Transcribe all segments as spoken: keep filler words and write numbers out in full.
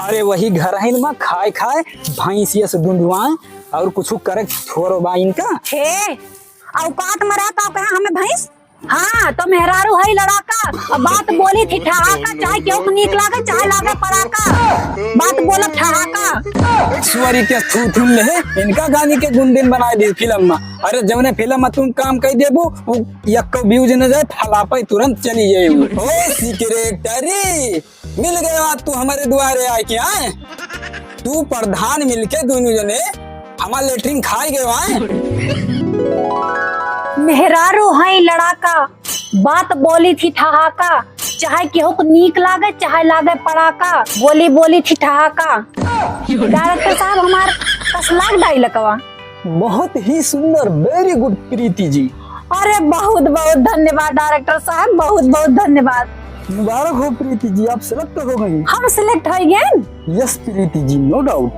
अरे वही घर है इनमा खाए खाए भैंसिया से दुंदुआए और कुछ करे थोरो बा इनका। हे, औकात में रह का कहा हमें भैंस? हाँ, तो मेहरारू है लड़ाका, अब बात बोली थी ठहाका, चाहे केहू के नीक लागे, चाहे लागे पड़ाका, बात बोलब ठहाका। सुअरी के थू थुन ले, इनका गानी के गुंडिन बनाए दी फिल्म में। अरे जवने फिल्म में तुम काम कर देबू, वो यक्को views न जाए, फलापे तुरंत चली जाए। ओ secretary, मिल गया तू हमारे द्वारे आए के, आए? तू प्रधान मिलके दोनों जने हमार लेटरिन खाए गए, आए? मेहरारू है लड़ाका, बात बोली थी ठहाका, चाहे केहू को नीक लागे, चाहे लागे पड़ाका, बोली बोली थी ठहाका। डायरेक्टर साहब, हमार कस लाग डायलॉगवा। बहुत ही सुंदर, very good प्रीति जी। अरे बहुत बहुत धन्यवाद डायरेक्टर साहब, बहुत बहुत धन्यवाद। मुबारक हो प्रीति जी, आप select हो गई। हम select हो गए? Yes प्रीति जी, no doubt।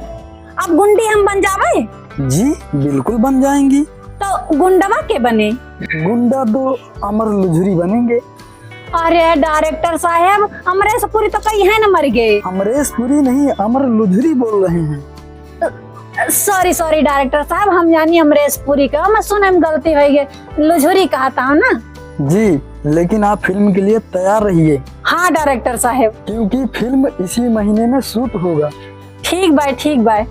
अब गुंडी हम बन जावे? जी बिल्कुल बन जाएंगी। तो गुंडवा के बने? गुंडा तो अमर लुझुरी बनेंगे। अरे डायरेक्टर साहब, अमरेश पुरी तो कही है न मर गए। अमरेश पुरी नहीं, अमर लुझुरी बोल रहे हैं। सॉरी सॉरी डायरेक्टर साहब, हम जानी अमरेश पुरी का, मैं सुने में गलती हो गई, लुझुरी कहा था ना। जी, लेकिन आप फिल्म के लिए तैयार रहिए। हाँ डायरेक्टर साहब। क्योंकि फिल्म इसी महीने में शूट होगा। ठीक बाय, ठीक बाय।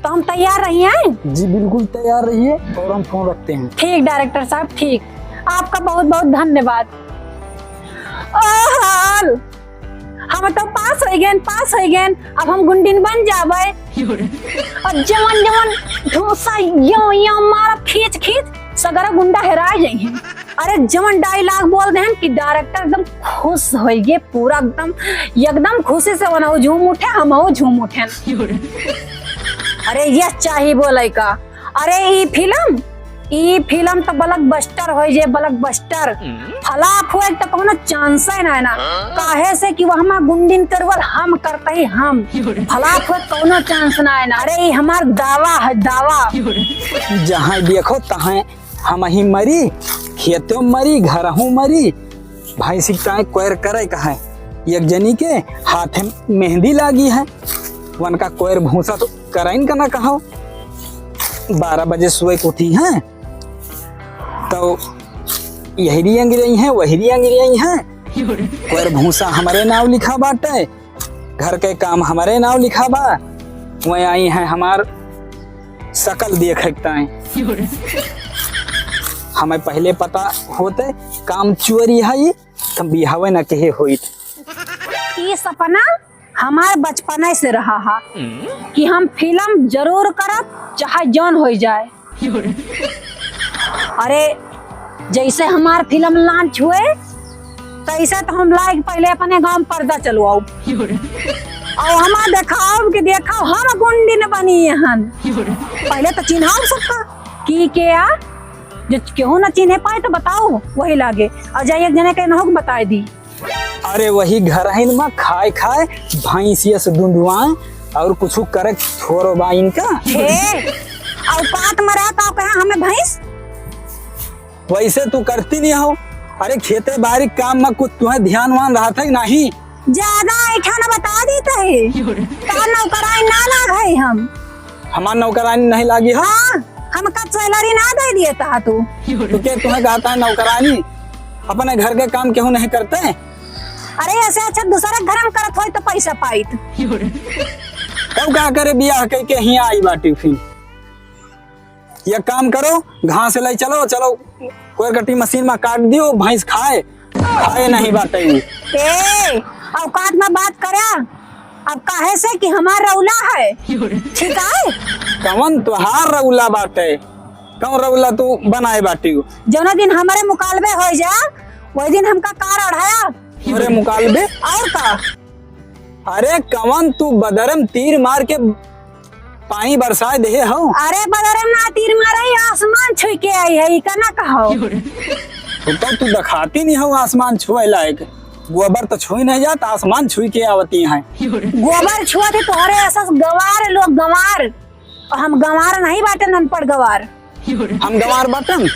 तो हम तैयार रही हैं? जी बिल्कुल तैयार रहिए और हम फोन रखते हैं। ठीक डायरेक्टर साहब, ठीक। आपका बहुत बहुत धन्यवाद। ओह, हम तो पास हो गए, पास हो गए। अब हम गुंडिन बन जाबे। और जवन जवन ढोसा यो यो मारा खींच खींच, सगरा गुंडा हेरा जाइए। अरे जवन डायलॉग बोल देहन कि डायरेक्टर एकदम खुश होइगे, पूरा एकदम, एकदम खुशी से वनहु झूम उठे, हमहु झूम उठे। अरे ये चाही बोले का? अरे ई फिल्म, ई फिल्म तो ब्लॉकबस्टर होइ जे, ब्लॉकबस्टर। फ्लॉप होए तो कोनो चांस ही ना है ना, काहे से कि वहमा गुंडिन के रोल हम करते ही हम। फ्लॉप होए कोनो चांस ना है ना। अरे ई हमार दावा है, दावा। जहाँ देखो तहाँ हमही मरी, खेतो मरी, घरहू मरी। भैंसी के ताई कोयर करे कहे, एक जनी के हाथे मेहंदी लागी है, वनका कोयर भूसा तो करइन का ना कहो। बारह बजे सोए के उठी हैं, तो यहरी अंगिरई हैं, वहरी अंगिरई हैं। कोयर भूसा हमरे नाव लिखा बाटे, घर के काम हमरे नाव लिखा बा, वहीं आई हैं हमार सकल देखे के ताई। हमें पहिले पता होते काम चोरी है, तो बिहावे न केहे होइत। ई सपना हमार बचपने से रहा हा कि हम फिल्म जरूर करब, चाहे जौन होइ जाए। अरे, जैसे हमार फिल्म launch हुए, तैसे तो हम लाइक पहिले अपने गाँव में पर्दा चलवाउब। और हमा देखाउब कि देखो, हम गुंडिन बनी हन। पहिले तो चिन्हाउब सबका कि के आ, जो केहू ना चिन्हे पाए तो बताओ, वही लागे। और जाइए एक जने के नहुक बताए दी। अरे वही घर है इनमा खाए खाए भैंसिया से दुंदुआए और कुछ करे थोरो बा इनका। हे, औकात में रह का कहा हमें भैंस? वैसे तू करती नहीं हो। अरे खेते बारी काम में कुछ तुम्हें ध्यान वान रहा था कि नहीं? ज्यादा ऐठा ना बता देता है। तार नौकरानी ना लाग है हम। हमार नौकरानी नहीं लागी हो? हाँ, हमका सैलरी ना दे दिए ता तू। तो के तुम्हें कहता है नौकरानी? अपने घर के काम केहू नहीं करते? अरे ऐसे अच्छा दूसरे घर में करत होई तो पैसा पाइत। तब का करे बियाह कई के हियाँ आई बाटी फिर। ये काम करो, घास ले चलो, चलो कोयर कटी मशीन में काट दियो, भैंस खाए, खाए नहीं बाटे। ए, औकात में बात करा। अब काहे से कि हमार रौला है, ठीक है? कवन तुहार रौला बाटे? कौन रौला तू बनाए बाटी? जौना दिन हमारे मुकालबे हो जा, वही दिन हमका कार अढ़ाया। अरे मुकालबे? और का? अरे कवन तू बदरम तीर मार के पानी बरसाए देहे हो? अरे बदरम ना तीर मारे, आसमान छुई के आई है, ई का ना कहो। तो तू दिखाती नहीं हो आसमान छुए लायक। गोबर तो छुई नहीं जात, आसमान छुई के आवती हैं। गोबर छुआ थे तोहरे ऐसा गंवार लोग, गंवार। और हम गंवार नहीं बाटन, अनपढ़ गंवार। हम गंवार बाटन?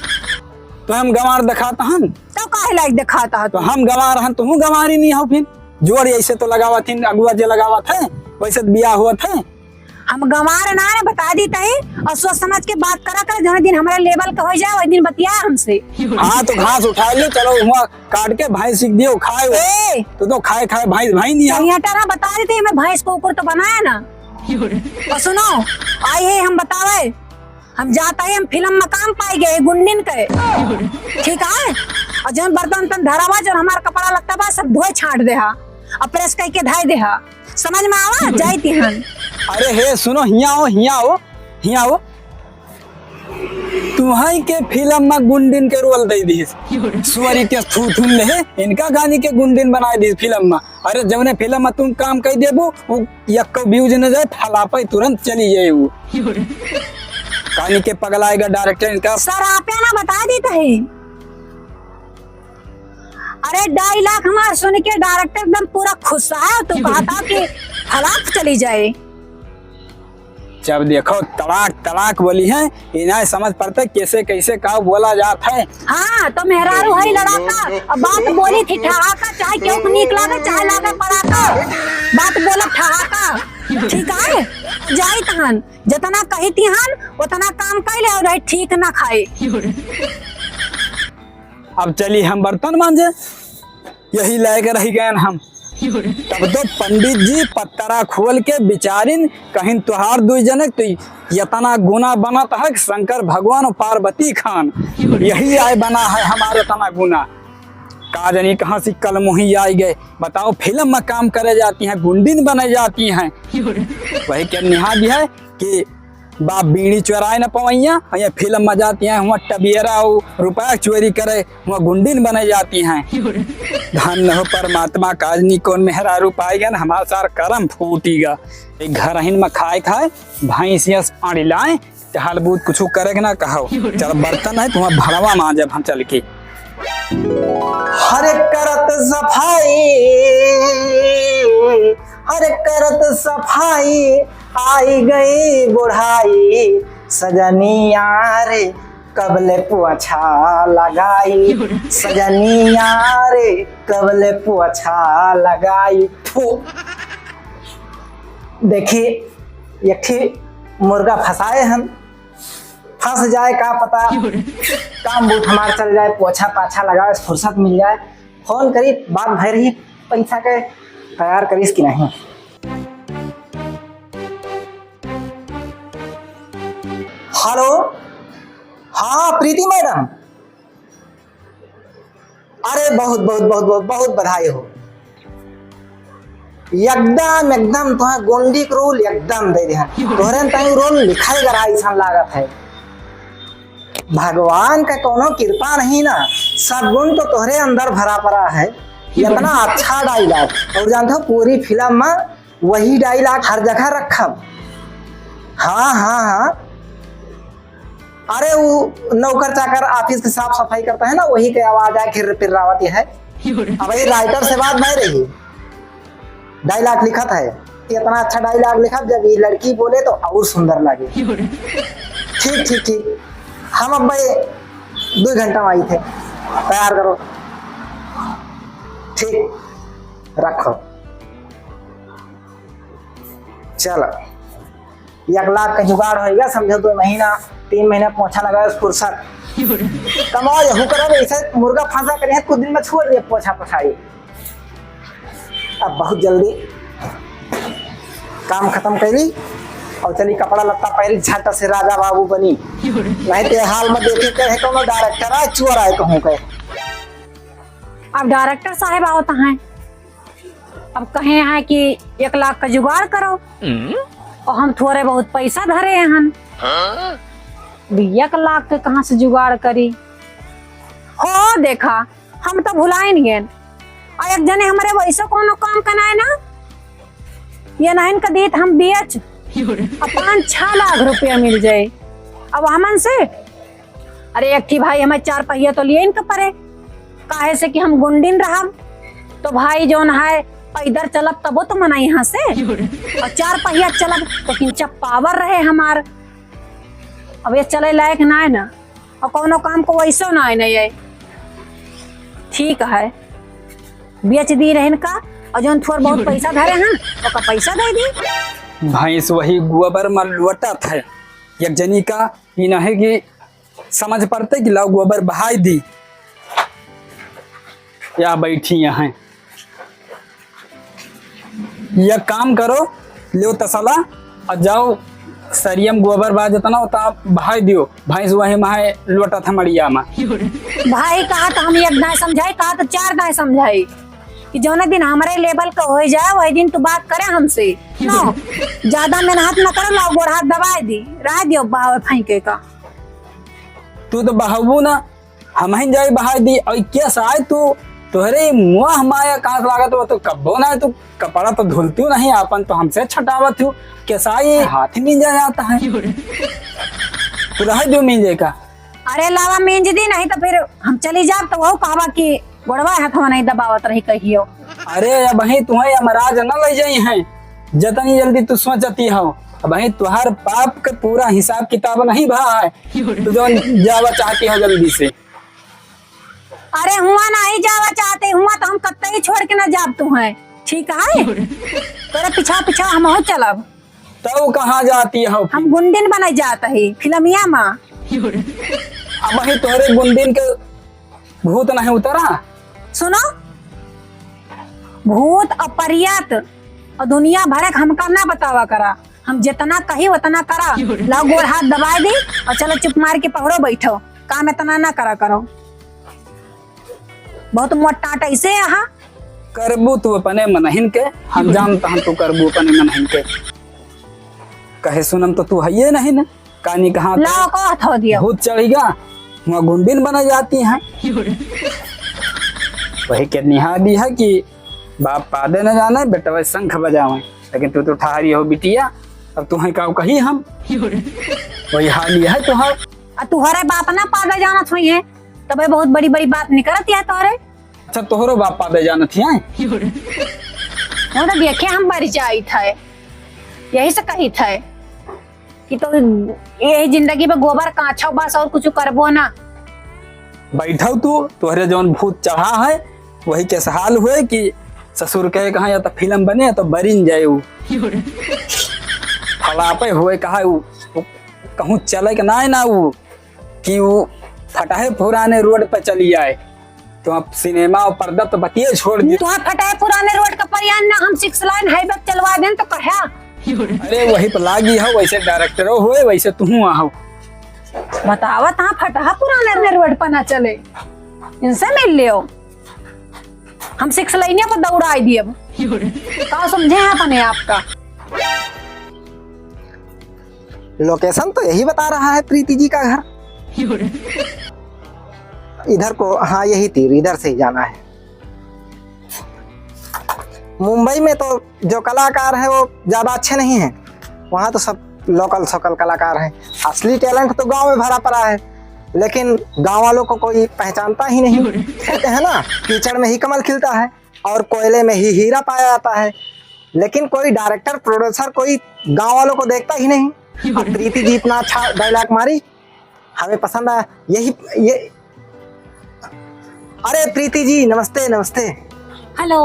तो हम गंवार दिखाता हन। तो काहे लायक दिखाता है? तो हम गंवार हन, तुहू गंवार ही नहीं हो फिर। जोर ऐसे तो लगावत हिन, अगुआ जे लगावत है, वैसे तो बियाह होत है। हम गंवार ना रे, बता दी तही, और सोच समझ के बात करा कर, जौन दिन हमारे level का हो जाए, वही दिन बतिया हमसे। हाँ, तो घास उठा लियो, चलो हुआ काट के भैंस सीख दियो, खाए। ए! तो, तो खाए, खाए भैंस, भैंस नहीं है। चहियाटा ना बता दी तही, हमें भैंस को ऊपर तो बनाया ना। और सुनो, आई है हम बतावे, हम जाता है, हम फिल्म में काम पाई गए गुंडिन के, ठीक है? और जौन बर्तन तन धरा बा, जौन हमार कपड़ा लत्ता बा, सब धोए छाट देहा, और press करके धाई देहा। समझ में आवा? जाई तिहन। अरे हे, सुनो, हियाँ आओ, हियाँ आओ, हियाँ आओ। तुहई के फिल्म में गुंडिन के role दे दीस। सुअरी के थू थून ले, इनका गानी के गुंडिन बनाए दीस फिल्म में। अरे जौने फिल्म में तुम काम कर देबू, वो यक्को views न जाए, फलापे तुरंत चली जाए वो। कहानी के पगलाएगा director इनका। सर, आपे ना बता दी तही। अरे, ढाई लाख हमार सुन के director एकदम पूरा खुश है, तू कहता कि फलाप चली जाए। जब देखो तड़ाक तड़ाक बोली है, इन्हें समझ पड़ता है कैसे कैसे का बोला जाता है। हाँ, तो मेहरारू है लड़ाका, अब बात बोली थी ठहाका, चाहे क्यों नीक लागे, चाहे लागे पड़ाका, बात बोला ठहाका, ठीक है? जाई तहन, जितना कही तिहन, उतना काम कर ले, और रही ठीक ना खाए। अब चली हम बर्तन मांजे, यही लायक रह गए हम। तब तो पंडित जी पत्तरा खोल के विचारिन, कहिन तोहार दुई जनक तो यतना गुना बनत है कि शंकर भगवान और पार्वती खान, यही आय बना है हमारे तना गुना। का जानी कहाँ से कल मोही आई गए। बताओ, फिल्म में काम करे जाती हैं, गुंडिन बने जाती हैं। वही के निहा भी है कि बाप बीड़ी चोराए न पवैया, और ये फिल्म में जाती हैं, हुआ टबियरा और रुपया चोरी करे, हुआ गुंडिन बने जाती हैं। धन हो परमात्मा, काजनी कौन मेहरारू पाएगा न, हमार सार करम फूटीगा। एक घर अहिन में खाए खाए, भैंसिया से पानी लाए, ते हाल बूत कुछ करे के ना कहो। चल बर्तन है, तुम्हारा भड़वा मांजब हम चल के। हर करत सफाई, हर करत सफाई, आई गई बुढ़ाई, सजनिया रे कबले पोछा लगाई, सजनिया रे कबले पोछा लगाई। फू। देखी, एक ठे मुर्गा फंसाए हम, फंस जाए का पता, काम बूत हमार चल जाए, पोछा पाछा लगावे से फुर्सत मिल जाए। फोन करी, बात भय रही, पैसा के तैयार करीस कि नहीं। हेलो, हाँ प्रीति मैडम, अरे बहुत बहुत बहुत बहुत बहुत बधाई हो। एकदम एकदम तोहे गोंडी के रोल एकदम दे दिहन। तोहरे ताई रोल लिखाई गरा ऐसन लागत है। भगवान का कोनो कृपा नहीं ना, सब गुण तो तोहरे अंदर भरा पड़ा है। इतना अच्छा डायलॉग। और जानते हो पूरी फिल्म में वही डायलॉग हर जगह रखब। हाँ हाँ हाँ। अरे वो नौकर चाकर ऑफिस की साफ सफाई करता है ना, वही के आवाज आए घिर पिर्रावत है। अब ये राइटर से बात नहीं रही, डायलॉग लिखत है। इतना अच्छा डायलॉग लिखब, जब ये लड़की बोले तो और सुंदर लगे। ठीक ठीक ठीक, हम अब भाई दो घंटा में आई थे, तैयार करो। ठीक, रखो। चलो, एक लाख का जुगाड़ होइगा, समझो दो महीना, तीन महीना पोछा लगावे फुर्सत। कमाओ यहू करब, ऐसे मुर्गा फंसा करिए, कुछ दिन में छोड़ दिए पोछा पोछाई। अब बहुत जल्दी काम खत्म करी और चली कपड़ा लत्ता पहरी, झट से राजा बाबू बनी। नहीं तो हाल में देखे कहे कोनो डायरेक्टर आए, चोर आए कहूँ कहे। अब डायरेक्टर साहब आवत हैं, अब कहे हैं कि एक लाख का जुगाड़ करो, हम्म। और हम थोड़े बहुत पैसा धरे हैं। हाँ? अब एक लाख के कहाँ से जुगाड़ करी? हो देखा, हम तो भुलाइन गेन। आ एक जने हमरे वैसे कोनो काम कनाए ना, ये नाइन का दीत हम बेच, आ पाँच छह लाख रुपया मिल जाए। अब हमन से अरे एक ठी भाई हमें चार पहिया तो लिए इनके परे, काहे से कि हम गुंडिन रहब, तो भाई जौन है पैदल चलब तबो तो मना यहाँ से, और चार पहिया चलब तो किंचा पावर रहे हमार। अब ये चले लायक ना है ना, और कोनो काम को वैसो ना है, नहीं है। ठीक है, बेच दी रहन का, और जौन थोर बहुत पैसा धरे हैं, ओका पैसा दे दी। भैंस वही गोबर में लोटत है। एक जनी का ई नहीं कि समझ पड़ते कि लाओ गोबर बहाई दी। या बैठी यहाँ। या काम करो, लो तसला और जाओ सरियम गोबर बा जितना होता बहाई दियो। भैंस वही माहे लोटत है मड़िया में। भाई कहा तो हम एक दाएं समझाई, कहा तो चार दाएं समझाई कि जौने दिन हमरे लेवल का हो जाए वही दिन तू बात करे हमसे। नो, ज्यादा मेहनत न करो, लाओ गोड़ हाथ दबाए दी, रह दियो बहावे फेंके का। तू तो बहावू ना, हमहिन जाई बहाई दी। और केसाई तू, तोहरे मोह माया कहाँ से लागत हो, तो कब्बो ना तू कपड़ा तो धुलती नहीं, आपन तो हमसे छटावत हो। केसाई हाथ में जा जाता है। तू रह जो मींजे का। अरे लावा मींज दी, नहीं तो फिर हम चली जाब तो वहू कहबा कि गोड़वा हाथवा नहीं दबावत रही कहियो। अरे अबहीं तुहैं यमराज न ले जाई हैं, जतनी जल्दी तू सोचती हो। अबहीं तुहार पाप के पूरा हिसाब किताब नहीं भा है। तू जौन जावा चाहती हो जल्दी से। अरे हुआ नहीं जावा चाहते, हुआ तो हम कत्ते ही छोड़ के ना जाब तुहैं, ठीक है? तोरे पीछा पीछा हमहू चलब। तब कहाँ जाती हो? हम गुंडिन बने जात ही फिल्मिया मा। अबहीं तोहरे गुंडिन के भूत नहीं उतरा? सुनो, भूत और परियत और दुनिया भर के हमका ना बतावा करा। हम जितना कही उतना करा। लाओ गोड़ हाथ दबाए दी और चलो चुप मार के पहरो बैठो, काम इतना ना करा करो। बहुत मोटाट ऐसे यहाँ। करबू तू अपने मनहिन के, हम जानता हम तू करबू अपने मनहिन के। कहे सुनम तो तू हइये नहीं न, कानी कहाँ लाओ को हथो दियो। भूत चढ़िगा, वहाँ गुंडिन बना जाती हैं। वही के निहा दी है कि बाप पादे न जाने, बेटवा शंख बजावे, लेकिन तू तो ठहरी हो बिटिया, अब तुहैं का कही हम। वही हाल ही है तुहार। आ तुहरे बाप ना पादे जानत हुई है, तबे बहुत बड़ी बड़ी बात निकलत है तोहरे। अच्छा, तोहरो बाप पादे जानत ही हैं? वो तो देखे हम बरिचाइत है, यही से कहित है कि तो यही जिंदगी में गोबर काछो बस और कुछ करबो ना। बैठो तू, तोहरे जौन भूत चढ़ा है, वही के सहाल हुए कि ससुर के कहा या तो फिल्म बने या तो बरिन जाए उ। फलापे हुए कहा उ, उ कहूँ चले के ना है ना उ। कि उ फटहे पुराने रोड पे चली आए, तो आप सिनेमा और पर्दा तो बतिये छोड़ दिए। तो आप फटहे पुराने रोड का परियान ना, हम सिक्स लाइन हाईवे चलवा दें तो कहा। अरे वही पे लागी हो, वैसे डायरेक्टरो हुए, वैसे तू आओ। बतावा, तहाँ फटहा पुराने रोड पर ना चले, इनसे मिल लियो। हम सिक्स लाइने पर दौड़ाई दिए। का समझे हैं अपने आप का? लोकेशन तो यही बता रहा है प्रीति जी का घर। इधर को, हाँ, यही तीर, इधर से ही जाना है। मुंबई में तो जो कलाकार है वो ज्यादा अच्छे नहीं हैं, वहाँ तो सब लोकल सोकल कलाकार हैं। असली टैलेंट तो गांव में भरा पड़ा है, लेकिन गांव वालों को कोई पहचानता ही नहीं। कहते हैं ना, कीचड़ में ही कमल खिलता है और कोयले में ही हीरा पाया जाता है, लेकिन कोई डायरेक्टर, प्रोड्यूसर कोई गांव वालों को देखता ही नहीं। अब प्रीति जी इतना अच्छा डायलॉग मारी, हमें पसंद आया। यही, ये, अरे प्रीति जी, नमस्ते, नमस्ते। हेलो।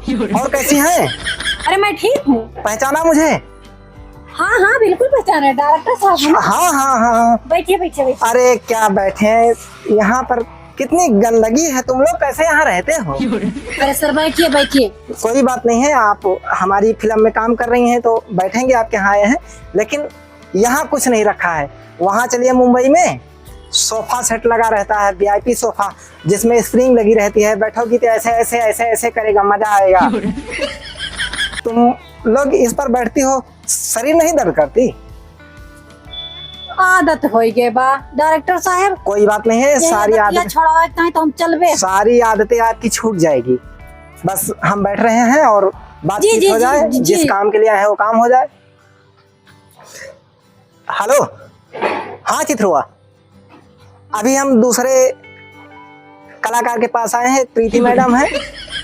और कैसी हैं? अरे, मैं ठीक हूँ। पहचाना मुझे? हाँ, हाँ, बिल्कुल पहचाने, डायरेक्टर साहब है ना? हाँ, हाँ, हाँ, हाँ। बैठिए, बैठिए, बैठिए। अरे, क्या बैठे हैं? यहाँ पर कितनी गंदगी है, तुम लोग कैसे यहाँ रहते हो? अरे सर, बैठिए, बैठिए। कोई बात नहीं है, आप हमारी फिल्म में काम कर रही हैं, तो बैठेंगे, आपके यहाँ आए हैं, लेकिन यहाँ कुछ नहीं रखा है। वहाँ चलिए मुंबई में, सोफा सेट लगा रहता है, वीआईपी सोफा, जिसमें स्प्रिंग लगी रहती है, बैठोगी तो ऐसे, ऐसे, ऐसे, ऐसे करेगा, मजा आएगा। तुम लोग इस पर बैठती हो, शरीर नहीं दर्द करती? आदत होई गए बा डायरेक्टर साहब। कोई बात नहीं है, यही सारी आदतिया आदत, छोड़ावे के चाही तो हम चलबे। सारी आदतें आपकी छूट जाएगी। बस हम बैठ रहे हैं और जी, बातचीत जी, हो जी, जाए, जी, जिस जी। काम के लिए आए हैं वो काम हो जाए। हेलो, हाँ चित्रुआ, अभी हम दूसरे कलाकार के पास आए हैं, प्रीति मैडम है,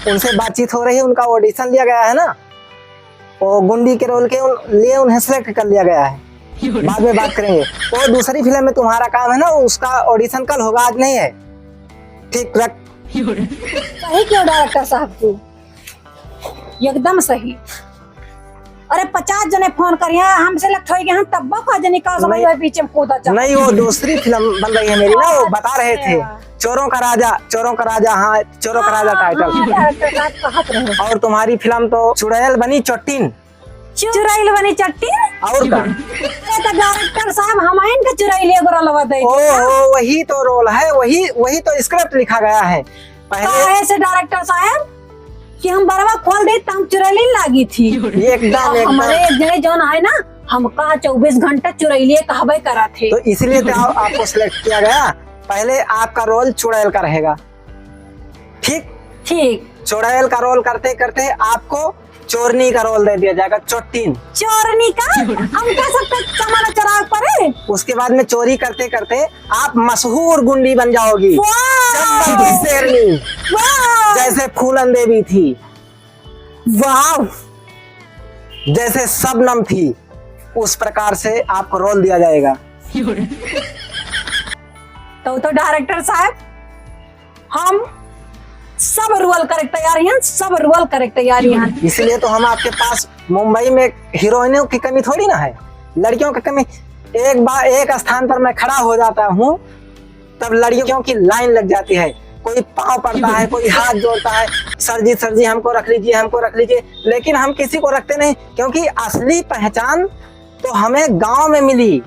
उनसे बातचीत हो रही है, उनका ऑडिशन लिया गया है ना, वो गुंडी के रोल के उन, लिए उन्हें सिलेक्ट कर लिया गया है, बाद में बात करेंगे। वो दूसरी फिल्म में तुम्हारा काम है ना, उसका ऑडिशन कल होगा, आज नहीं है। ठीक, रख। सही क्यों डायरेक्टर साहब तू? एकदम सही। अरे, पचास जने फोन करिया, हमसे लग थोड़ी गए, हम तब्बो का जनी का समझ नहीं। में पीछे में कूदा जा। नहीं, वो दूसरी फिल्म बन रही है मेरी ना, वो बता रहे थे, अच्छा। चोरों का राजा, चोरों का राजा, हाँ, चोरों का राजा हाँ, title। हाँ, director साहब कहत रहे। और तुम्हारी फिल्म तो चुड़ैल बनी चट्टीन। चुड़ैल बनी चट्टीन? और का? अरे, तो director साहब, हम इनका चुड़ैल एगो रोलवा दे। ओ, ओ, वही तो role है, वही, वही तो script लिखा गया है। पहले काहे से director साहब कि हम बरवा खोल दे त हम चुड़ैलिन लागी थी। एकदम, और एकदम। हमारे एक जने जौन है ना, हम कहा चउबीस घंटा चुड़ैलिए कहबे करा थे। तो इसलिए तो आप, आपको select किया गया। पहले आपका role चुड़ैल का रहेगा, ठीक? ठीक। चुड़ैल का role करते करते आपको चोरनी का role दे दिया जाएगा, चोट्टीन। चोरनी का? हम का सब सामान चुरा पड़े? उसके बाद में चोरी करते करते आप मशहूर गुंडी बन जाओगी। वाह! चंबल की शेरनी, वाह! जैसे फूलन देवी थी, वाह! जैसे शबनम थी, उस प्रकार से आपको role दिया जाएगा। तो, तो director साहब, हम सब role करे के तैयार हैं, सब role करे के तैयार हैं। इसलिए तो हम आपके पास, मुंबई में हीरोइनों की कमी थोड़ी ना है, लड़कियों की कमी। एक बार एक स्थान पर मैं खड़ा हो जाता हूँ, तब लड़कियों की line लग जाती है, कोई पाँव पड़ता है, कोई हाथ जोड़ता है, "सर जी, सर जी, हमको रख लीजिए, हमको रख लीजिए।" लेकिन हम किसी को रखते नहीं, क्योंकि असली पहचान तो हमें गांव में मिली।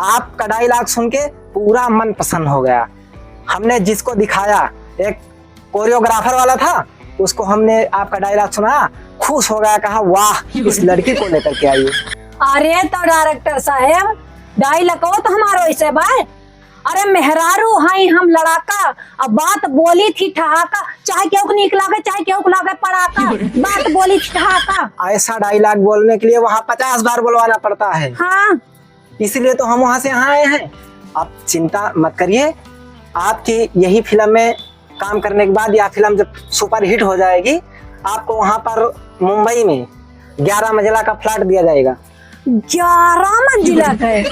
आपका dialogue सुन के पूरा मन प्रसन्न हो गया। हमने जिसको दिखाया, एक choreographer वाला था, उसको हमने आपका dialogue सुनाया, खुश हो गया, कहा, "वाह, इस लड़की को लेकर के आइए।" अरे तो director साहब, dialogue तो हमारो ऐसे बा, "अरे मेहरारू हई हम लड़ाका, अब बात बोली थी ठहाका, चाहे केहू के नीक लागे, चाहे केहू के लागे पड़ाका, बात बोली थी ठहाका।" ऐसा dialogue बोलने के लिए वहाँ पचास बार बुलवाना पड़ता है। हाँ। इसीलिए तो हम वहाँ से यहाँ आए हैं। आप चिंता मत करिए, आपकी यही फिल्म में काम करने के बाद यह फिल्म जब superhit हो जाएगी, आपको वहाँ पर मुंबई में ग्यारह मंजिला का flat दिया जाएगा। ग्यारह मंजिला का है?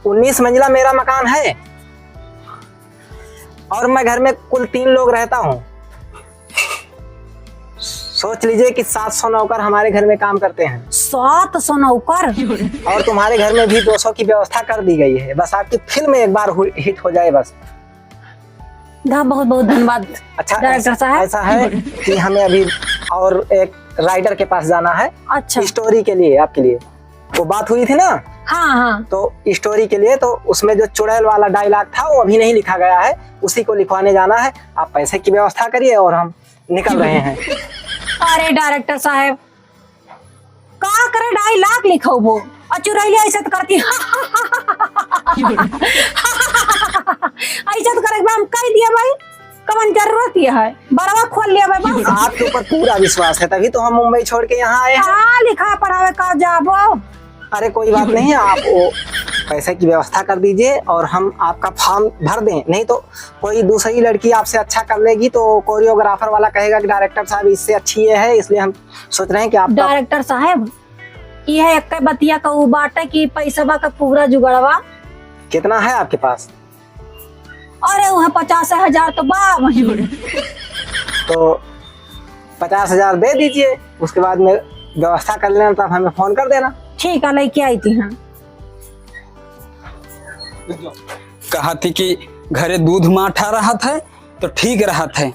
उन्नीस मंजिला मेरा मकान है और मैं घर में कुल तीन लोग रहता हूँ। सोच लीजिए कि सात सौ नौकर हमारे घर में काम करते हैं। सात सौ नौकर? और तुम्हारे घर में भी दो सौ की व्यवस्था कर दी गई है, बस आपकी फिल्म एक बार हु-, hit हो जाए बस। धा-, बहुत बहुत धन्यवाद अच्छा, director ऐसा, साहब। ऐसा है कि हमें अभी और एक writer के पास जाना है। अच्छा। Story के लिए, आपके लिए वो बात हुई थी ना? हाँ, हाँ। तो story के लिए तो उसमें जो चुड़ैल वाला dialogue था वो अभी नहीं लिखा गया है, उसी को लिखवाने जाना है। आप पैसे की व्यवस्था करिए और हम निकल रहे हैं। अरे director साहब, का करे, ढाई लाख लिखौबो और चुड़ैलिया ऐसे तो करती। ऐसे तो करे, हम कह दिया भाई, कवन जरूरत ये है, बरवा खोल लिया भाई बस। आपके ऊपर पूरा विश्वास है, तभी तो हम मुंबई छोड़ के यहाँ आए हैं। कहाँ लिखा पढ़ावे का जाबो? अरे कोई बात नहीं, आप वो पैसे की व्यवस्था कर दीजिए और हम आपका form भर दें, नहीं तो कोई दूसरी लड़की आपसे अच्छा कर लेगी तो choreographer वाला कहेगा कि director साहब इससे अच्छी ये है, इसलिए हम सोच रहे हैं कि आपका director साहब, ये है एक बतिया का वो बाटे कि पैसवा का पूरा जुगाड़वा। कितना है आपके पास? अरे वह पचास हजार तो बा वहीं। तो पचास हजार दे दीजिए, उसके बाद में व्यवस्था कर लेना, तब हमें phone कर देना। ठीक है, लेके आई थी हम। कहा थी कि घरे दूध माठा रहत है तो ठीक रहत है,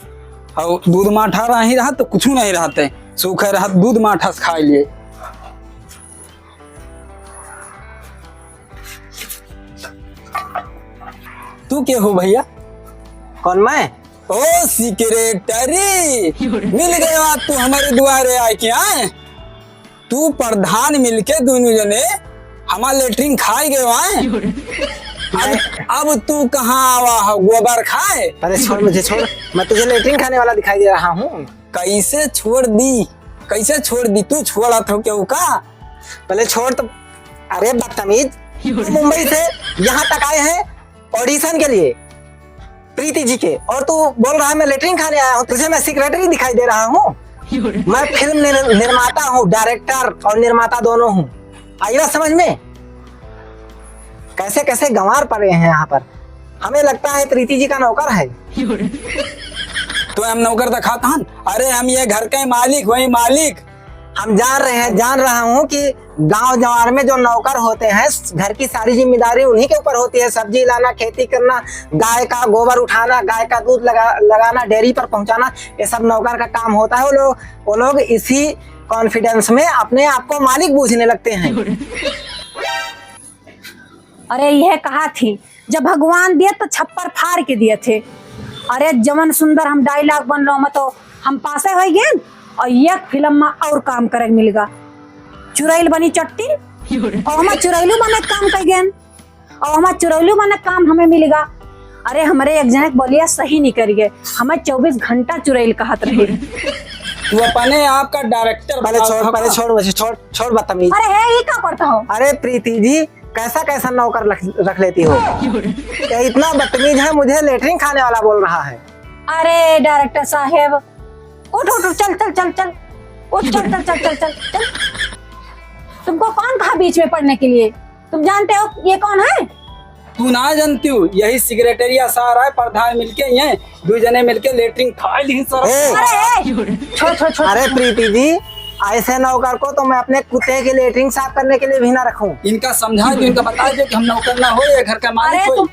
और दूध माठा नहीं रहत तो कुछ नहीं रहत है, सूखे रहत दूध माठा से खाए लिए। तू के हो भैया? कौन मैं? ओ secretary, मिल गया तू हमारे दुआरे आए के, आए? तू प्रधान मिलके दोनों जने हमार लेटरिन खाए गए, आए? अब, अब तू कहाँ आवा हो गोबर खाए? अरे छोड़ मुझे, छोड़, मैं तुझे लेटरिन खाने वाला दिखाई दे रहा हूँ। कैसे छोड़ दी, कैसे छोड़ दी? तू छोड़त हो केहू का? पहले छोड़ तो। अरे बदतमीज, तू मुंबई से यहाँ तक आए हैं audition के लिए प्रीति जी के, और तू बोल रहा है मैं लेटरिन खाने आया हूँ, तुझे मैं secretary दिखाई दे रहा हूँ? मैं फिल्म निर-, निर्माता हूँ, director और निर्माता दोनों हूँ। आई बात समझ में? कैसे कैसे गंवार पड़े हैं यहाँ पर। हमें लगता है प्रीति जी का नौकर है। तो हम नौकर दिखात हन? अरे हम ये घर के मालिक होई, मालिक। हम जान रहे हैं, जान रहा हूँ कि गांव जवार में जो नौकर होते हैं, घर की सारी जिम्मेदारी उन्हीं के ऊपर होती है। सब्जी लाना, खेती करना, गाय का गोबर उठाना, गाय का दूध लगा, लगाना, डेयरी पर पहुंचाना, ये सब नौकर का काम होता है। वो लोग, वो लोग इसी कॉन्फिडेंस में अपने आप को मालिक बूझने लगते हैं। अरे, यह कहा थी, जब भगवान दिए तो छप्पर फाड़ के दिए थे। अरे, जवन सुंदर हम डायलॉग बनलो, हम तो, हम पासे हो गए। और एक फिल्म में और काम करे मिल गा, चुड़ैल बनी चट्टी, और हम चुड़ैलू बने काम कर गए, और हम चुड़ैलू बने काम हमें मिल गा। अरे, हमरे एक जने के बोलिया सही नहीं करिए, हमें चउबीस घंटा चुड़ैल कहत रहे। तू अपने आप का डायरेक्टर पहले बता, छोड़, हाँ। पहले छोड़ मुझे, छोड़, छोड़ बदतमीज। अरे, है, ये क्या करता हो? अरे प्रीति जी, कैसा कैसा नौकर रख, रख लेती हो? ये इतना बदतमीज है, मुझे लेटरिन खाने वाला बोल रहा है। अरे डायरेक्टर साहेब, उठ, उठ, उठ, चल, चल, चल, चल, उठ, चल, चल, चल। तुमको कौन कहा बीच में पड़ने के लिए? तुम जानते हो ये कौन है? तू ना जानती हो, यही सेक्रेटरिया सार है, प्रधान मिलके ये दो जने मिलके लेटरिन खा ली सर। ए! अरे, ए! छोड़, छोड़, छोड़। अरे प्रीति जी, ऐसे नौकर को तो मैं अपने कुत्ते के लेटरिन साफ करने के लिए भी ना रखूं। इनका समझा दो, इनका बता दो कि हम नौकर ना हो, ये घर का मालिक अरे हो। तुम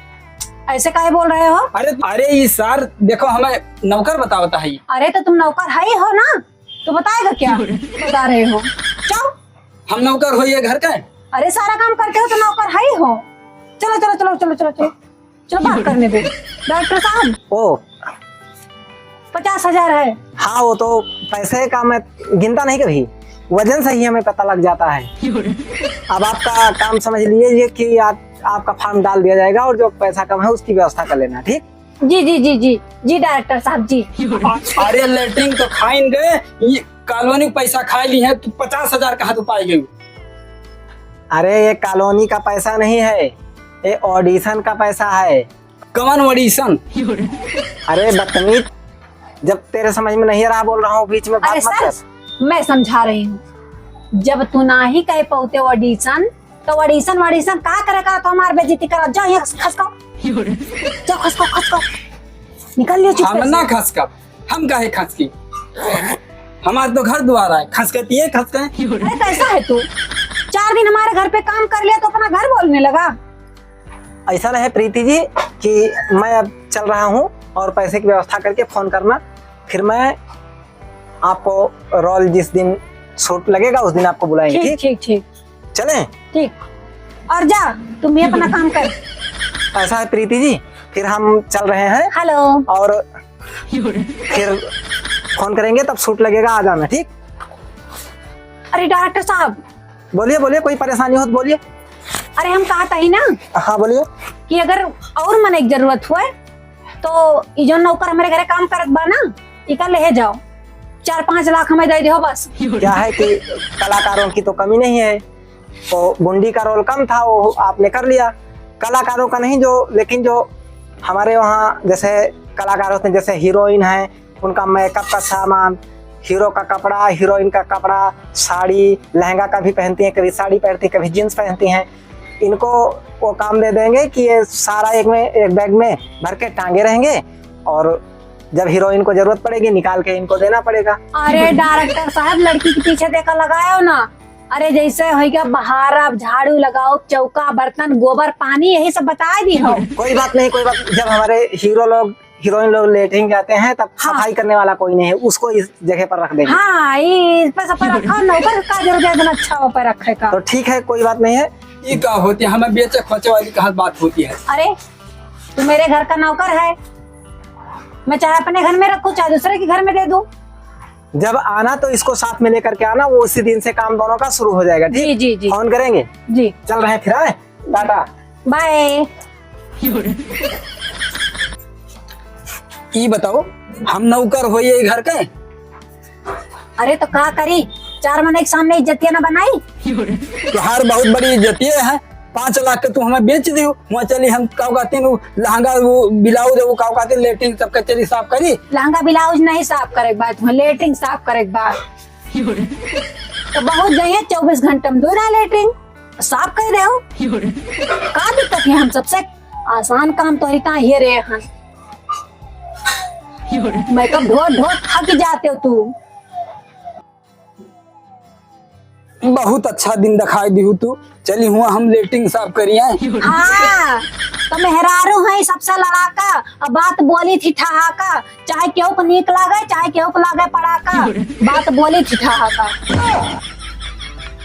ऐसे काहे बोल रहे हो? अरे, अरे, ये सर, देखो, हमें नौकर बतावता है ये। अरे, तो तुम नौकर है ही हो ना, तो बताएगा क्या? बता रहे हो, जाओ। हम नौकर हो ये घर का? अरे, सारा काम करते हो तो नौकर है ही हो। चलो, चलो, चलो, चलो, चलो, चलो। चलो, बात करने दो। डायरेक्टर साहब। ओ। पचास हजार है। हाँ, वो तो पैसे का मैं गिनता नहीं कभी, वजन से ही हमें पता लग जाता है। अब आपका काम समझ लीजिए कि आप, आपका फार्म डाल दिया जाएगा और जो पैसा कम है उसकी व्यवस्था कर लेना, ठीक? जी, जी, जी, जी, जी, डायरेक्टर साहब, जी। अरे, लेटरिन तो खाइन गए, ये कॉलोनी पैसा खाइ ली है, तू पचास हजार कहाँ तू पाई गई? अरे, ये कॉलोनी का पैसा नहीं है, ये ऑडिशन का पैसा है। कवन ऑडिशन? अरे बदतमीज, जब तेरे समझ में नहीं आ रहा, बोल रहा हूँ, बीच में बात अरे मत सर, कर। मैं समझा रही हूँ, जब तू ना ही कह पाते ऑडिशन, तो ऑडिशन वॉडिशन का करे का, तो हमार बेइज्जती करा। जाओ यहाँ से खसकाओ, जाओ खसकाओ, खसकाओ, निकल लियो चुप हम से। ना खसकब, हम काहे खसकी? हमार तो घर द्वार है, खसकती है, खसके। अरे कैसा है तू, चार दिन हमारे घर पे काम कर लिया तो अपना घर बोलने लगा। ऐसा है प्रीति जी कि मैं अब चल रहा हूँ और पैसे की व्यवस्था करके फोन करना, फिर मैं आपको रोल जिस दिन शूट लगेगा उस दिन आपको बुलाएंगे, ठीक, ठीक? ठीक, ठीक। चलें? ठीक। और जा, तुम भी अपना काम कर। ऐसा है प्रीति जी, फिर हम चल रहे हैं। हेलो। और फिर फोन करेंगे, तब शूट लगेगा, आ जाना, ठीक? अरे डायरेक्टर साहब, बोलिए, बोलिए, कोई परेशानी हो तो बोलिए। अरे हम कहत ही ना हाँ, बोलिए। कि अगर और मने के जरूरत होए तो ई जौन नौकर हमरे घरे काम करत बा ना, इका लेहे जाओ, चार पाँच लाख हमें दे देहो बस। क्या है कि कलाकारों की तो कमी नहीं है, तो गुंडी का रोल कम था, वो आपने कर लिया। कलाकारों का नहीं जो, लेकिन जो हमारे वहाँ जैसे कलाकार होते हैं, जैसे हीरोइन है, उनका मेकअप का सामान, हीरो का कपड़ा, हीरोइन का कपड़ा, साड़ी, लहंगा कभी पहनती हैं, कभी साड़ी पहनती हैं, कभी जींस पहनती हैं। इनको वो काम दे देंगे कि ये सारा एक में, एक बैग में भर के टांगे रहेंगे और जब हीरोइन को जरूरत पड़ेगी, निकाल के इनको देना पड़ेगा। अरे डायरेक्टर साहब, लड़की के पीछे देखा लगायो ना। अरे जैसे होइगा बहारा, झाड़ू लगाओ, चौका, बर्तन, गोबर, पानी, यही सब बताइ दिहो। कोई बात नहीं, कोई बात। जब हमारे हीरो लोग हीरोइन लोग लेटरिन जाते हैं तब हाँ। सफाई करने वाला कोई नहीं है, उसको इस जगह पर रख देंगे। हाँ, ये इस पर सब पर रखा, नौकर का जरूरत है इतना अच्छा ऊपर रखे का। तो ठीक है, कोई बात नहीं है। ये का होती है, हमें बेचे खोचे वाली कहाँ बात होती है? अरे, तू मेरे घर का नौकर है, मैं चाहे अपने घर में रखूँ, चाहे दूसरे के घर में दे दूँ। जब आना तो इसको साथ में लेकर के आना, वो उसी दिन से काम दोनों का शुरू हो जाएगा, ठीक? जी, जी, जी। फोन करेंगे। जी। चल रहे हैं फिर, आए? टाटा। बाय। ई बताओ, हम नौकर होइए घर के? अरे तो का करी, चार मनई के सामने इज्जतिया ना बनाई। तोहार बहुत बड़ी इज्जतिया है, पाँच लाख के तू हमें बेच दियो, वहाँ चली हम का कहते हैं, वो लहंगा, वो ब्लाउज, वो का कहते हैं, लेटरिन सब कचरी साफ करी। लहंगा ब्लाउज नहीं साफ करे के बाद, वहाँ लेटरिन साफ करे के बाद। तो बहुत जइए, चउबीस घंटा में दो रहा लेटरिन, साफ कर दे हो। का दिक्कत है, हम सबसे आसान काम तो है, ये रे हन। मेकअप ढोत ढोत थक जाते हो तू। बहुत अच्छा दिन दिखाई दिहू तू। चली हुआ हम लेटरिन साफ करी आए। हाँ, तो मेहरारू है सबसे लड़ाका, अब बात बोली थी ठहाका, चाहे केहू को नीक लागे, चाहे केहू को लागे पड़ाका, बात बोली थी ठहाका।